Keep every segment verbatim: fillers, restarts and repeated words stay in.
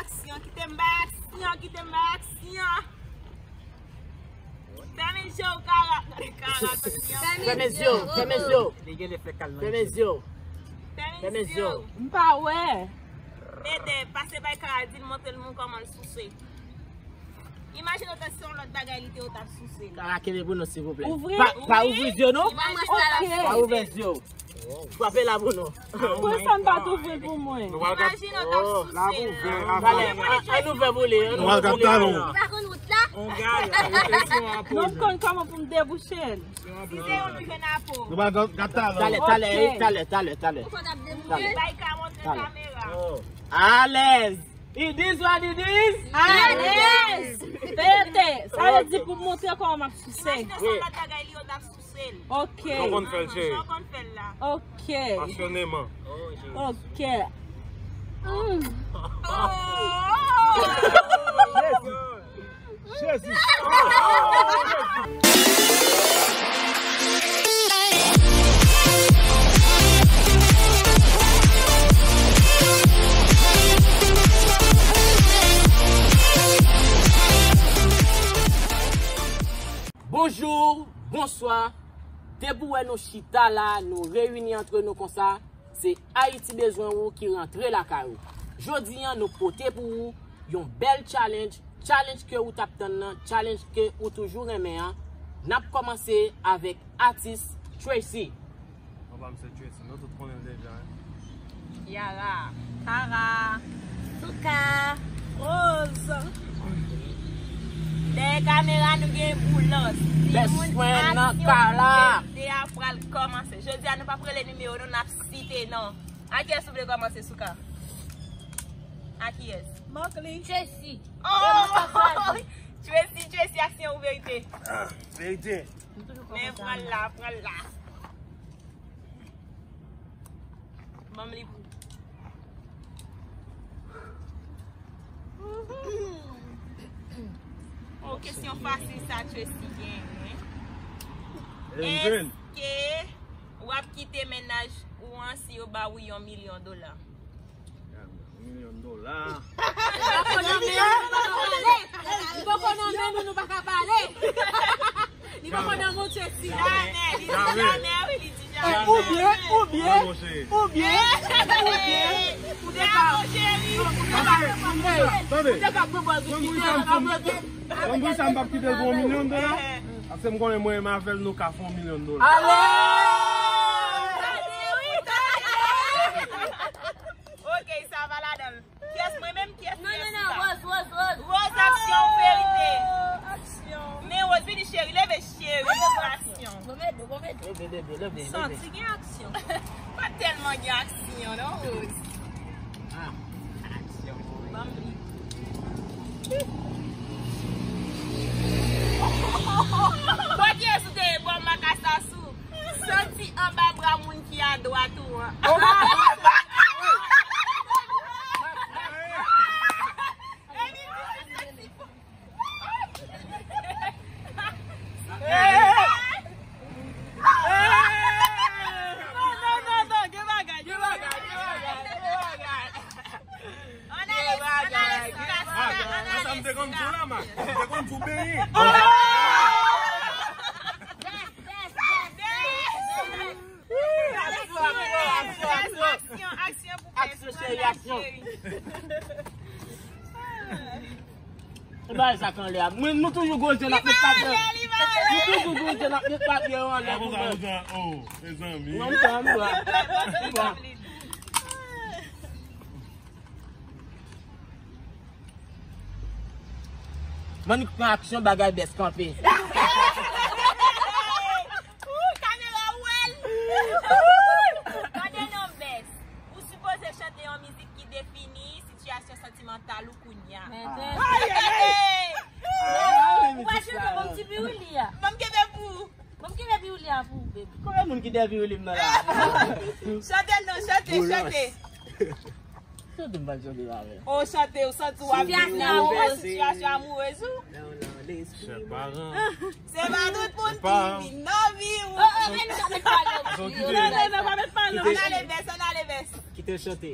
Aksyon, kite m bay aksyon, kite m bay aksyon. Fèmen je w, Kara. Gade Kara, Tony, an. Fèmen je w, fèmen je w. Li gen reflèks al nan je. Fèmen je w. Fèmen je w. M pa wè. Dede, pase bay Kara, di l montre l moun kòman l souse. Imajine w te se yon lòt bagay li te, ou t ap souse l. Kara, kenbe pou nou, silvouplè. Ouvri. Pa, pa ouvri je w, non. Imajine w t ap souse l. Pa ouvè je w. Frape la pou nou. Pou sa m pa t ouvri l pou mwen. Imajine w t ap souse l. Talè, an, an ouvè pou li, an ouvè pou li. Li pa konn wout la. Non, m konn kòman pou m debouche l. Si se yon nou jwenn apou. Nou pral gad talè. Talè, talè, talè, talè, talè. Ou konn ap debouche l. Bay ka montre kamera. Alèz. It is what it is. Alèz. Pete. Sa vle di pou m montre kòman m ap souse. Imajine se yon lòt bagay li, ou t ap souse l. Ok. Jan w konn fè l, cheri. Jan w konn fè l la. Ok. Pasyoneman. Ok. Mm. Jezi. Jezi. Bonjou, bonswa. Depi w wè nou chita la, nou reyini antre nou konsa, se Ayiti bezwen ou ki rantre lakay ou. Jodi a, nou pote pou ou yon bèl challenge, challenge ke ou t ap tann nan, challenge ke ou toujou renmen an. N ap kòmanse avèk atis Tracy. Papa m se Tracy, nou tout konnen l deja, hein. Kiara, Kara, Souka, Rose. Dèyè kamera, nou gen Boulos. Timoun, aksyon pou pete a pral kòmanse. Jodi a, nou p ap rele nimewo, nou, n ap site non. A kiyès ou vle kòmanse, Souka? A kiyès? Markley. Tracy. Oh! Tracy, Tracy, aksyon ou verite? Ah, verite. Men pran l la, pran l la. Ban m li pou. Oh, kesyon fasil sa Tracy genyen. Èske w ap kite mennaj ou an si yo ba ou yon milyon dola? Yon milyon dola. Li poko nonmen nou, nou pa ka pale. Li poko nonmen nou, nou pa ka pale. Li poko nonmen Tracy. Jamè, li di jamè, wi, li di jamè. Oubyen, oubyen, oubyen, oubyen, ou te ka, ou te ka, ou te ka pwopoze kite l. Konn pou sa m p ap kite l pou yon milyon dola? Paske m konnen mwen menm avè l, nou ka fè yon milyon dola. Ale! Ok, sa va ladan l. Kiyès, mwen menm? Kiyès? Non, non, non, Rose, Rose, Rose. Rose, aksyon ou verite? Aksyon. Men Rose, vini cheri, leve cheri, leve aksyon. Bon, men, bon, men. Leve, leve, leve, leve. Santi gen aksyon. Pa tèlman gen aksyon, non, Rose. Ah, aksyon. Ban m li. Bò kiyès ou te ye? Bò makasasou. Santi anba bra moun ki adwat ou an. Non, non, non, non, gen bagay, gen bagay, gen bagay, gen bagay. Analis, analis, Souka, Souka, analis. Sa m te konn di w la, man. M te konn di w benyen. Aksyon, aksyon, aksyon pou pèsonn la, cheri. E bagay sa k anlè a. Mwen, nou toujou gwo je n ap met papye. Nou toujou gwo je n ap met papye yo anlè pou mwen. Oh, mezanmi. Non, m pran, m pran. M pran. Mannik pran aksyon, bagay bèz kanpe. Ooh, kamera wè l. Tande non, bèz. Ou sipoze chante yon mizik ki defini sitiyasyon santimantal ou kounye a. Ay, ay, ay. Ou pa jwe, ban m ti piwili a. Ban m kenbe pou ou. Ban m kenbe piwili a pou ou, baby. Konbyen moun ki dèyè piwili m nan la? Chante l non, chante, chante. Chante m pa chante la, men. Oh, chante, ou santi w ap viv nan yon sitiyasyon amourèz ou? Chèt paran. Se pa tout moun ki vin nan vi w. Oh, oh, men nou pa met pale. Non, non, non, pa met pale. Ann ale vès, ann ale vès. Kite l chante.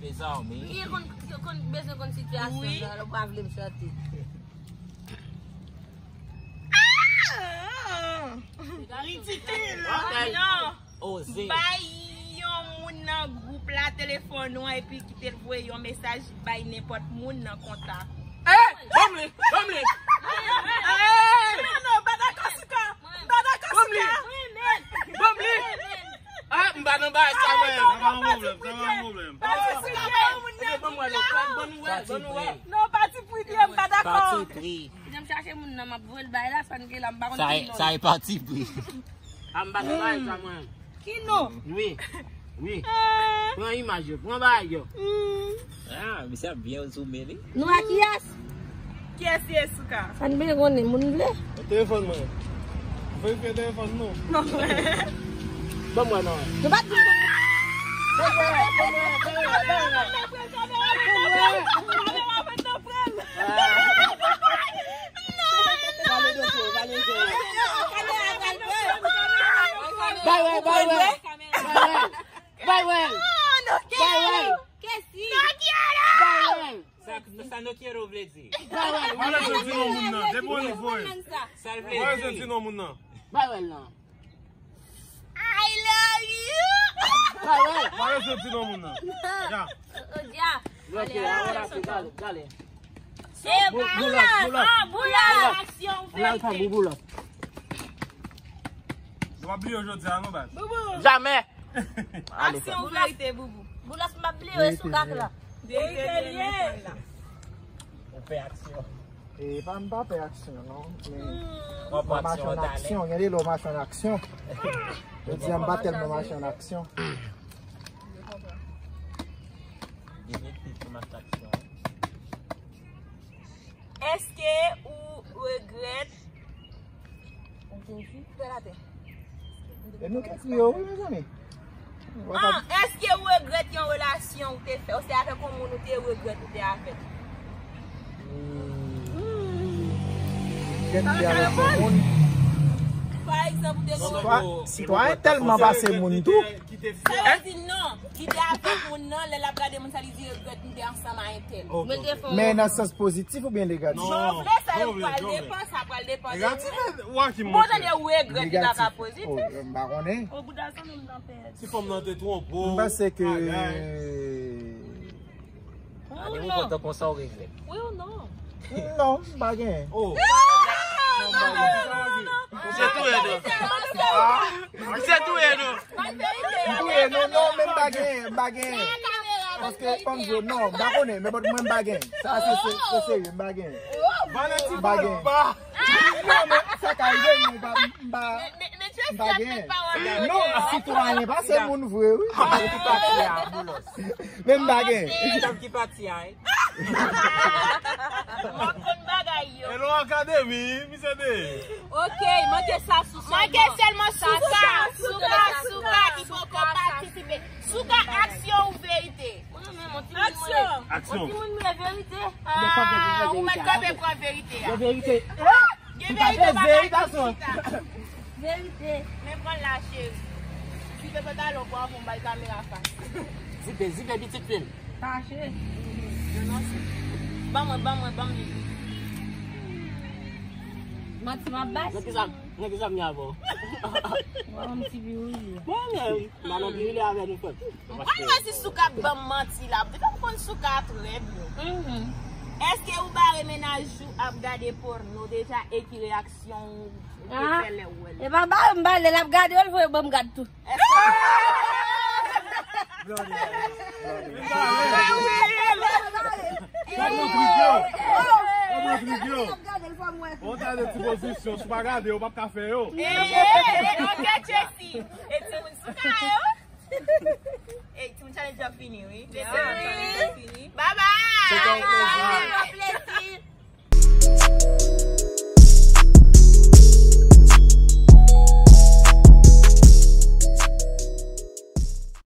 Mezanmi. Li konn, konn, bezwen konn sitiyasyon nan, ou pa vle m chante. Ridikil. Non. Oze. Bay yon moun nan gwoup la telefòn ou an epi kite l voye yon mesaj bay nenpòt moun nan kontak ou. Hey! Ban m li! Ban m li! Hey! Non, non, m pa dakò sou ka. M pa dakò sou ka. Ban m li! Ah, m pa nan bagay sa, mwen. Sa pa yon pwoblèm, sa pa yon pwoblèm. Pati pri. Ban nou wè, ban nou wè. Non, pati pri, m pa dakò. Pati pri. Jan m chache moun nan, m ap voye l bay la, sa n gen la, m pa konn ki non. Sa e pati pri. Ah, m pa nan bagay sa, mwen. Ki non? Wi. Wi. Pran imaj yo, pran bagay yo. Ah, misye ap byen zoome li. Nou a kiyès? Kiyès ye Souka? Sa n bezwen konnen, moun vle. Telefòn mwen. Verifye telefòn nou. Non, mwen. Ban mwen non. Nou pa di. Bay wè, bay wè. Bay wè. Bay wè. Bay wè. Kesi. Bay wè. Sa, sa no quiero vle di? Bay wè. Pa bezwen di non moun nan. Depi w li voye. Sa l vle di? Pa bezwen di non moun nan. Bay wè l nan. I love you. Bay wè. Pa bezwen di non moun nan. Ya. Odia. Ok, ale, ale, ale. E Boulos, Boulos, ah, Boulos. Aksyon ou verite? Nou pa bliye jodi a non, baz. Jamè. Aksyon ou verite, Boubou? Boulos, m pa bliye w, e Souka k la. Verite l ye. Ou fè aksyon. E pa, m pa fè aksyon non. Men m mache an aksyon. Gen de lè w mache an aksyon. Jodi a m pa tèlman mache an aksyon. Gen de fi ki mache aksyon. Èske ou regrèt? Fè latè. E nou k ekri yo wi, mezanmi. Ah, èske ou regrèt yon relasyon ou te fè? Ou se avèk yon moun ou te regrèt ou te avèk? Regrèt ou te avèk yon moun. Pa egzanp, ou te gen yon... Sitwayen tèlman pase moun tou. Sa vle di non. Li te avèk moun nan, lè l ap gade moun sa, li di regrèt m te ansanm a entèl. Men nan sans pozitif oubyen negatif? Jan w vle, sa yo pral depan, sa pral depan de ou. Bon, tande, ou regrèt li pa ka pozitif. M pa konnen. O bouda zanmi m nan pèdi. Si fanm nan te twonpe w. M panse ke... Wi ou non? Kontan konsa ou regrèt. Wi ou non? Non, m pa gen. Oh. Non, non, non, non, non. Misye touye nou. Misye touye nou. M touye nou, non, men m pa gen, m pa gen. Paske, ban m di w, non, m pa konnen, men bòt mwen m pa gen. Sa, se, se, se serye, m pa gen. M pa gen. Non, men sa ka rive, men m pa, m pa, m pa gen. Non, sitwayen pa se moun vre, wi. Men m pa gen. Madanm ki pati a, wi. M ap konn bagay yo. Hello Academy, misye de. Ok, manke sa sou sèlman. Manke sèlman Souka, Souka, Souka ki poko patisipe. Souka, aksyon ou verite? Aksyon. Aksyon. Yon timoun mwen verite. Ah, ou mèt kanpe pran verite a. Verite. Gen verite pa ka chita. Verite. Men pran l la, cheri. Zipe pantalon pou avan w bay kamera fas. Zipe, zipe, pitit fi m. Fache. Ban mwen, ban mwen, ban mwen. Manti m ap bay. Nan ki sa, nan ki sa m ye avè w? Mwen yon ti pi wouye. Mwen menm, m pa nan pi wouye avè nou, frè m. Mwen wè si Souka ap ban m manti la. Depi m konn Souka trè byen. Èske ou bare mennaj ou ap gade pòno deja e ki reyaksyon ou te fè lè ou wè l? E pa bare m, bare l, l ap gade yo, l voye ban m gad tou. Gad yon trik yo. Gad yon trik yo. On ta de ti pozisyon, si w pa gade, ou p ap ka fè yo. E, e, e, ok, Tracy. E timoun Souka yo. Ey, timoun, challenge ap fini, wi. Challenge ap fini. Bye bye! Se te yon plezi.